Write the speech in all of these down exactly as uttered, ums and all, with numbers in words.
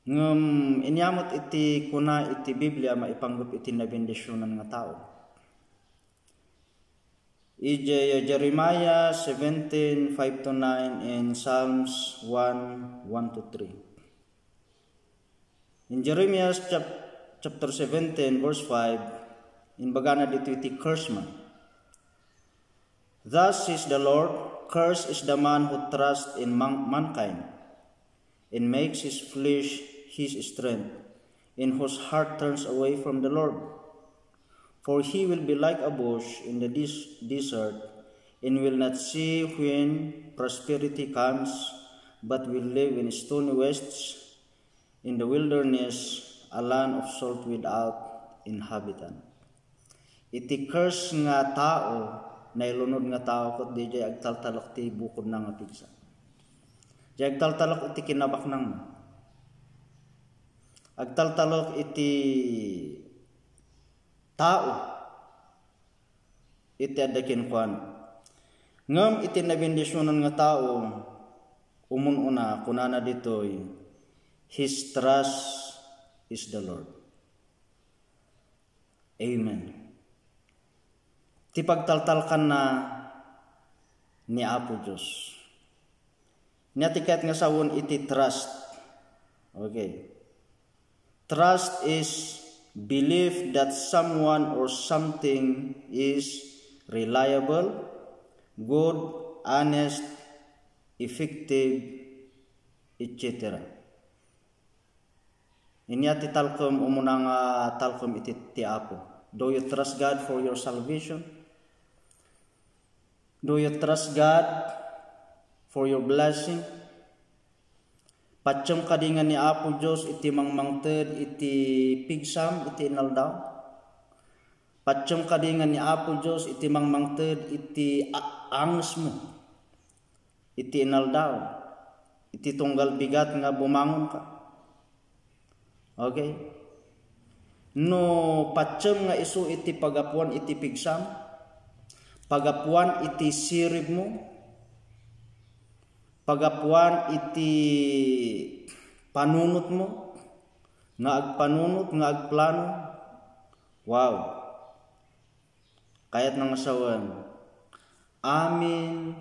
Ngem ania met iti kuna iti Biblia maipanggep iti nabendisionan nga tao? Idiay Jeremiah seventeen, five to nine and Psalms one, one to three. In Jeremiah chap-, chapter seventeen, verse five, imbagana ditoy ti curse man. Thus says the Lord, "Cursed is the man who trusts in man-, mankind and makes his flesh his strength, in whose heart turns away from the Lord. For he will be like a bush in the des-, desert, and will not see when prosperity comes, but will live in stony wastes, in the wilderness, a land of salt without inhabitant." Iti curse nga tao, nailunod nga tao, ket diay agtaltalek ti bukodna nga pigsa. Diay agtaltalek iti kinabaknangna. Agtaltalek iti tao iti adda kenkuana. Ngem iti nabendisionan nga tao, umun-una, kunana ditoy, "His trust is the Lord." Amen. Ti pagtaltalkanna ni Apo Dios. Nia ti kayat nga sawen iti trust. Okay. Trust is belief that someone or something is reliable, good, honest, effective, et cetera. Ania ti talkem, umuna nga talkem iti ti Apo? Do you trust God for your salvation? Do you trust God for your blessing? Patiem kadi nga ni Apo Dios iti mangmangted iti pigsam iti inaldaw? Patiem kadi nga ni Apo Dios iti mangmangted iti a-, angesmo iti inaldaw, iti tunggal bigat nga bumangonka? Okay? No patiem nga isu iti pagapuan iti pigsam, pagapuan iti siribmo, pagapuan iti panunotmo, nga agpanunot, nga agplano, wow! Kayatna nga sawen, amin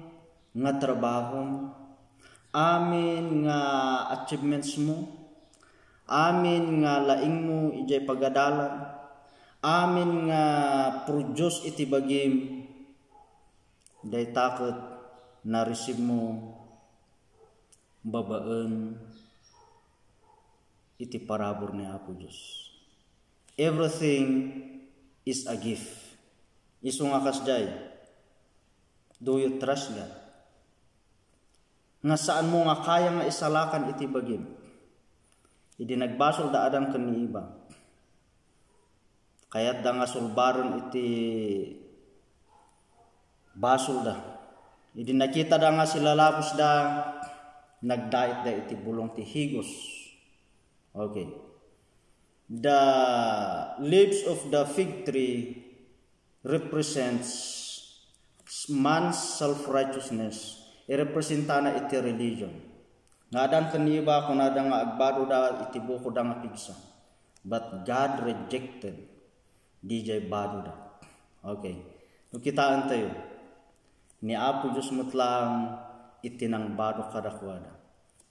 nga trabahom, amin nga achievementsmo, amin nga laingmo idiay pagadalan, amin nga produce iti bagim, dayta ket nareceive mo babaen iti parabur ni Apo Dios. Everything is a gift. Isu nga kasdiay, do you trust God? Nga saanmo nga kaya nga isalakan iti bagim. Idi nagbasol da Adan ken ni Eva, kayatda nga sulbaren iti basolda. Idi nakitada nga silalapusda, nagdaitda iti bulong ti higos. Okay. The leaves of the fig tree represents man's self-righteousness. Irepresentana iti religion. Nga Adan ken ni Eva, kunada nga agbadoda iti bukodda nga pigsa. But God rejected. Didiay badoda. Okay. No kitaentayo, ni Apo Dios met laeng iti nangbado kadakuada.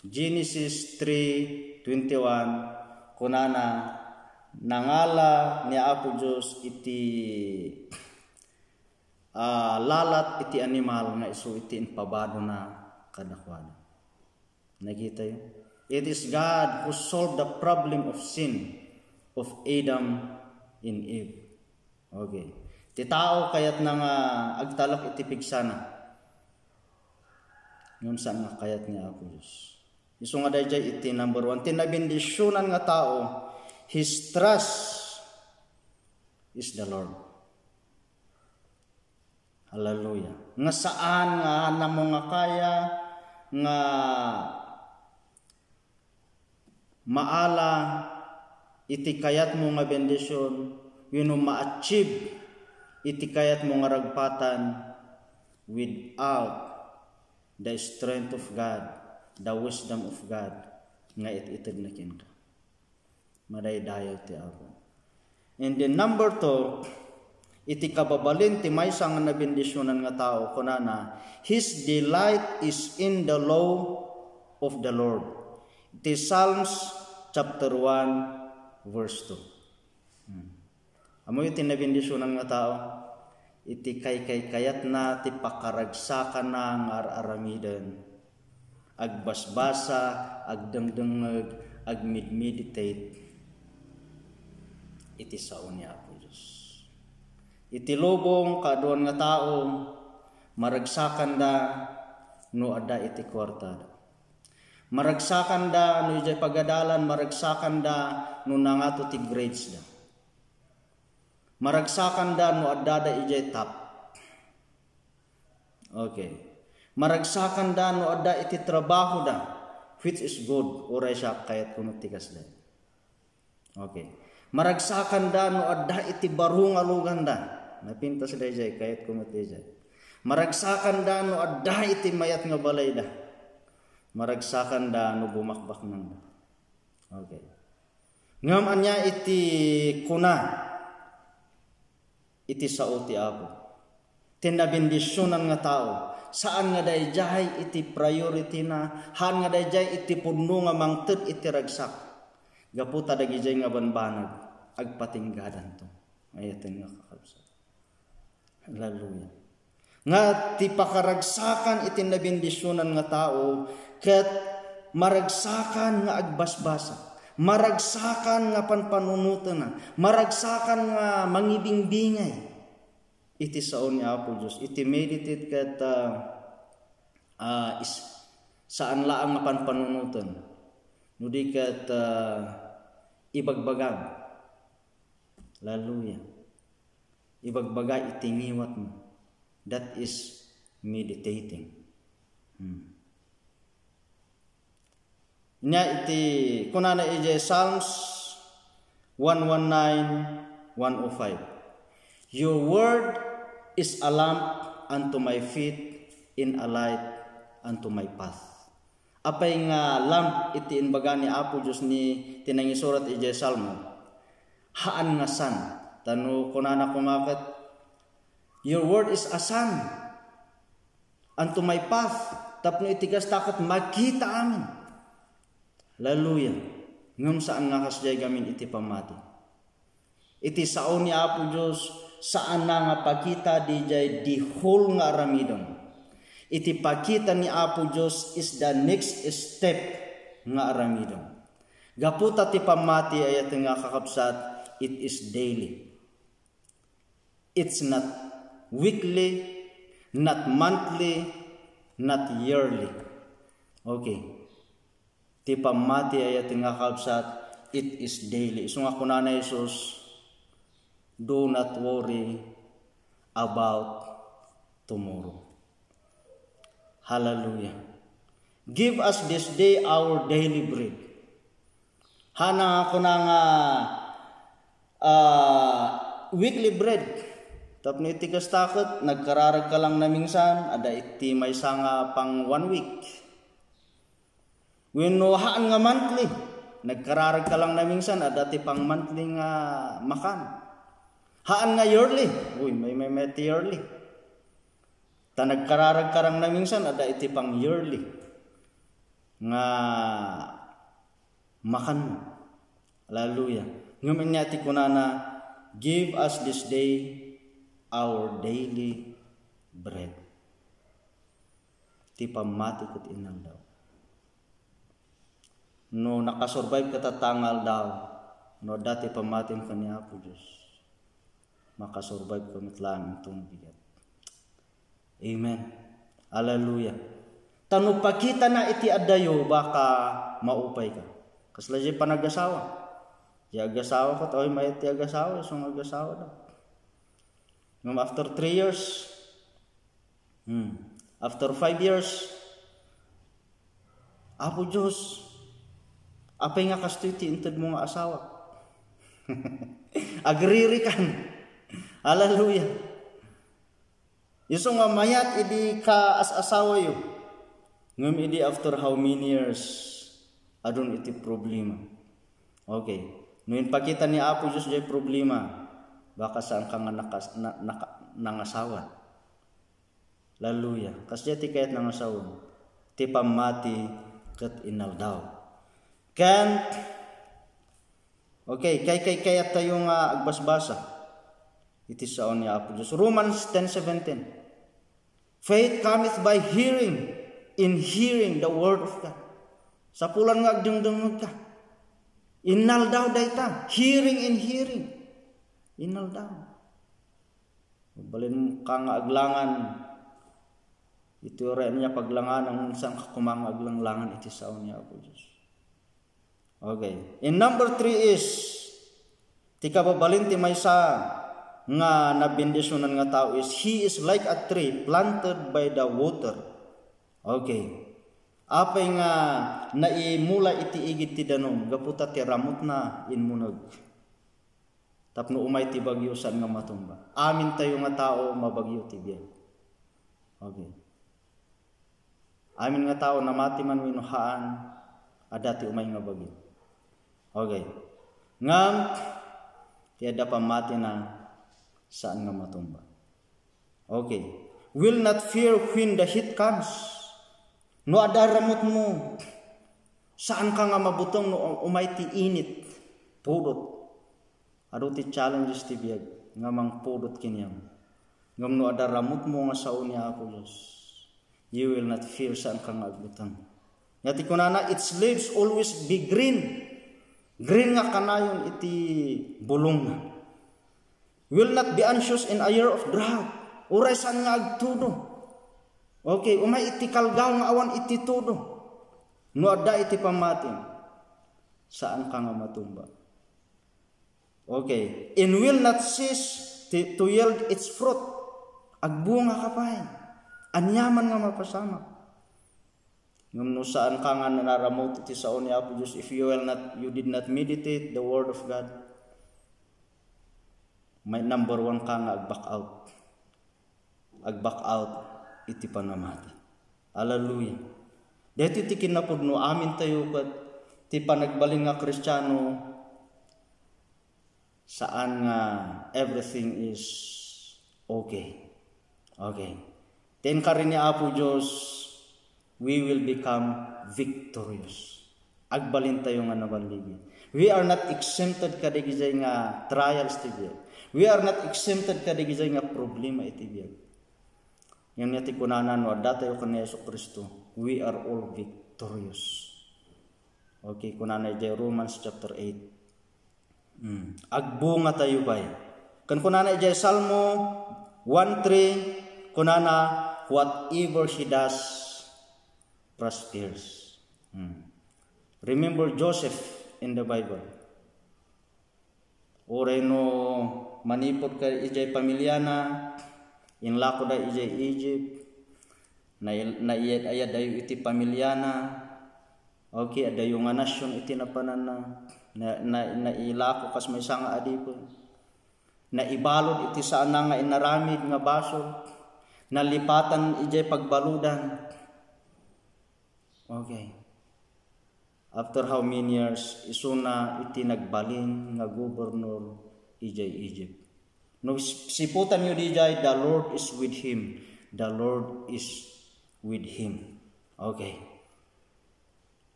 Genesis three twenty-one, kunana, nangala ni Apo Dios iti, ah, lalat iti animal nga isu iti impabadona kadakuada. Nakitayo? It is God who solved the problem of sin of Adam and Eve. Okay. Ti tao kayatna nga agtalek iti pigsana. Ngem saan nga kayat ni Apo Dios. Isu nga daydiay iti number one. Ti nabendisionan nga tao, his trust is the Lord. Hallelujah. Nga saan nga namo nga kaya nga maala iti kayatmo nga bendision wenno ma-achieve iti kayatmo nga ragpatan without the strength of God, the wisdom of God nga it-itedna kenka. Madaydayaw ti Apo. And then number two, iti kababalin ti maysa nga nabendisionan nga tao, kunana, "His delight is in the law of the Lord." Iti Psalms chapter one, verse two. Hmm. Ammoyo ti nabendisionan nga tao? Iti kaykaykayatna ti pakaragsakanna nga ar-aramiden, agbasbasa, agdengdengngeg, agmidmeditate iti sao ni Apo Dios. Iti lubong, kaaduan nga tao, maragsakanda no adda iti kuartada. Maragsakanda no idiay pagadalan, maragsakanda no nangato ti gradesda. Maragsakanda no addada idiay top. Okay. Maragsakanda no adda iti trabahoda, which is good. Uray siak, kayatko met ti kasla. Okay. Maragsakanda no adda iti baro nga luganda. Napintas daydiay, kayatko met daydiay. Maragsakanda no adda iti mayat nga balayda. Maragsakanda no bumakbaknangda. Okay. Ngem ania iti kuna iti sao ti Apo? Ti nabendisionan nga tao, saan nga daydiay iti priority-na, haan nga daydiay iti pudno nga mangted iti ragsak. Gapu ta dagidiay nga banbanag, agpatinggadanto. Ayaten nga kakabsat. Hallelujah. Nga ti pakaragsakan iti nabendisionan nga tao ket maragsakan nga agbasbasa, maragsakan nga panpanunotena, maragsakan nga mangibingbingay iti sao ni Apo Dios, iti meditate ket, ah, ah, is-, saan laeng nga panpanunoten, no di ket, ah, ibagbagam. Hallelujah. Ibagbaga iti ngiwatmo. That is meditating. Hmm. Nia iti kunana idiay Psalms one one nine, one oh five, "Your word is a lamp unto my feet and a light unto my path." Apay nga lamp iti imbaga ni Apo Dios ni ti nangisurat idiay Salmo? Haan nga sun. Ta no kunana koma ket, "Your word is a sun unto my path." Tapno iti kasta ket makita amin. Hallelujah. Ngem saan nga kasdiay gamin iti pammati. Iti sao ni Apo Dios, saanna nga pakita didiay the whole nga aramidem. Iti pakita ni Apo Dios is the next step nga aramidem. Gapu ta ti pammati, ayat nga kakabsat, it is daily. It's not weekly, not monthly, not yearly. Okay. Ti pammati, ayat nga kakabsat, it is daily. Isu nga kunana Jesus, "Do not worry about tomorrow." Hallelujah. "Give us this day our daily bread." Haan nga kuna nga, ah, weekly bread. Tapno iti kasta ket, nagkararag ka lang namingsan, adda iti maysa nga pang one week. Wenno haan nga monthly, nagkararag ka lang namingsan, adda ti pang monthly nga makan. Haan nga yearly, uy, may, may, may ti yearly. Ta nagkararag ka lang namingsan, adda iti pang yearly nga makan. Hallelujah. Ngem ania ti kunana, "Give us this day our daily bread." Ti pammati ket inaldaw. No nakasurvive ka tatta nga aldaw, no adda ti pammatim ken ni Apo Dios, makasurvive ka met laeng iti bigat. Amen. Hallelujah. Ta no pakitana iti addayo, baka maupay ka. Kasla diay panagasawa. Diay agasawa ket, oy, mayat ti agasawa, isu nga agasawa da. Ngem after three years, hmm, after five years, "Apo Dios, apay nga kastoy ti intedmo nga asawa?" Agririkan. Hallelujah. Isu nga mayat idi kaas-asawayo. Ngem idi after how many years, adun iti problema. Okay. No impakita ni Apo Dios jay problema, baka saan ka nga nakas-, na-, naka-, nangasawa. Hallelujah. Kasdiay ti kayat nga sawen ti pammati ket inaldaw. Ken, okay, kay, kay, kayat tayo nga agbasbasa iti sao ni Apo Dios. Romans ten seventeen. "Faith cometh by hearing, in hearing the word of God." Sapulan nga agdengdengngeg ka. Inaldaw dayta. Hearing in hearing. Inaldaw. Balin ka nga aglangan. Iti uray ania paglangan, ang saan ka koma nga aglanglangan iti sao ni Apo Dios. Okay. In number three is, ti kababalin ti maysa nga nabendisionan nga tao is, he is like a tree planted by the water. Okay. Apay nga naimula iti igid ti danum, gapu ta ti ramutna inmuneg. Tapno umay ti bagyo, saan nga matumba. Amin tayo nga tao, mabagyo ti biag. Okay. Amin nga tao, namati man wenno haan, adda ti umay nga bagyo. Okay. Ngem, ti adda pammatina, saan nga matumba. Okay. Will not fear when the heat comes. No adda ramutmo, saan ka nga mabuteng no umay ti init, pudot. Adu ti challenges ti biag nga mangpudot kenka. Ngem no adda ramutmo nga sao ni Apo Dios, you will not fear, saan ka nga agbuteng. Nga ti kunana, its leaves always be green. Green nga kanayon iti bulongna. Will not be anxious in a year of drought. Uray saan nga agtudo. Okay, umay iti kalgaw nga awan iti tudo. No adda iti pammatim, saan ka nga matumba. Okay, and will not cease to, to yield its fruit. Agbunga ka pay. Aniaman nga mapasamak. Ngem no saan ka nga nanaramut iti sao ni Apo Dios, if you will not, you did not meditate the word of God, may number one ka nga ag-back out. Ag-back out iti panamati. Hallelujah. Daytoy ti kinapudno, amin tayo ket ti panagbalin nga Kristiano, saan nga everything is okay. Okay. Ti inkari ni Apo Dios, we will become victorious. Agbalin tayo nga nabaligi. We are not exempted kadagijay nga trials ti biag. We are not exempted kadagijay nga problema iti biag. Ngem ti kunana, no adda tayo ken ni Jesu-Cristo, we are all victorious. Okay, kunana idiay Romans chapter eight. Hmm. Agbunga tayo pay. Ken kunana idiay Salmo one three, kunana, "Whatever he does prospers." Hmm. Remember Joseph in the Bible. Uray no manipud ka idiay pamiliana, inlakoda idiay Egypt, nai-, naiyad-ayadayo iti pamiliana, okay, adayo nga nasion iti napananna, na, na, nailako kas maysa nga adipen, naibalud iti saanna nga inaramid nga basol, nalipatan idiay pagbaludan. Okay. After how many years, isuna iti nagbalin nga gobernador idiay Egypt. No, s-, siputanyo didiay, "The Lord is with him. The Lord is with him." Okay.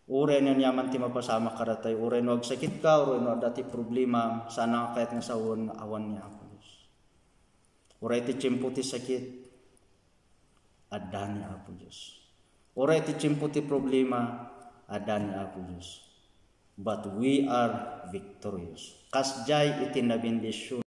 Uray no aniaman ti mapasamak kadatayo, uray no agsakit ka, uray no adda ti problema, saan nga kayat nga sawen nga awan ni Apo Dios. Uray ti tiempo ti sakit, adda ni Apo Dios. Uray ti tiempo ti problema, adda ni Apo Dios. But we are victorious. Kasdiay iti nabendision